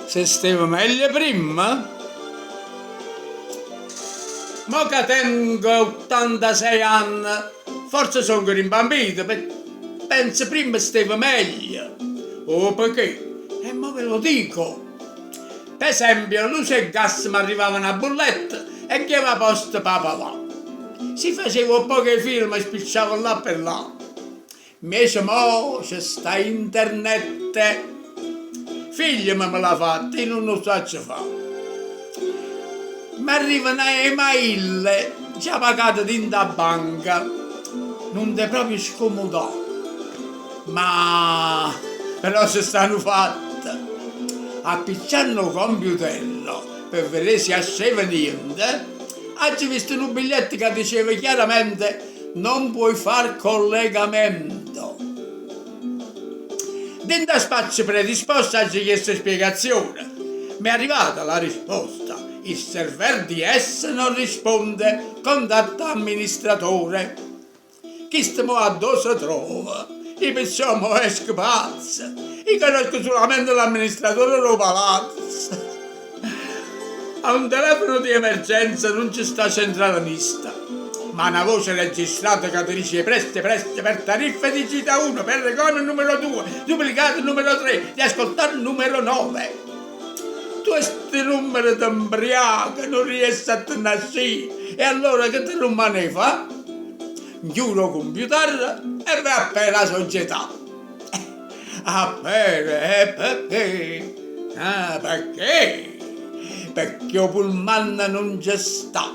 Se steva meglio primma? Mo ca tengo uttantasei anne, forse songo rimbambito, penzo primma steva meglio. O pecchè? E mo ve lo dico. P'esempio, luce e gas m'arrivava na bulletta e ghieva 'a posta p' 'a pavà. Si facevo 'o poco 'e fila me spicciavo là pe là. Mmece mo ce sta internette. Figliemo me l'ha fatto, io nun 'o saccio fà. M'arriva na emaille già pagata dint' 'a banca, nun te proprio scumudà. Ma però ce sta nu fatto, appiccianno 'o compiutello pe vedè si asceva niente, aggio visto nu biglietto ca diceva chiaramente Non puoi far collegamento. Dint' 'a spazio predisposto aggio chiesto spiegazione. M'è arrivata la risposta, il server DS non risponde, contatta amministratore. Chisto mo addò se trova? Io pirciò mo esco pazzo, io conosco sulamente l'amministratore d' 'o palazzo. A un telefono di emergenza nun ce sta centrala mista, ma na voce registrata ca te dice 'e preste preste per tariffe digita uno, per reclami numero due, duplicati numero tre, riascoltare numero nove. Tu 'e sti nummere te 'mbriache, nun riesce a te n'ascì e allora che te rummane 'e fa? Nchiure 'o computer e vai a pere 'a società. A pere e pecché? Ah, pecché? Pecché 'o pulmann nun ce sta.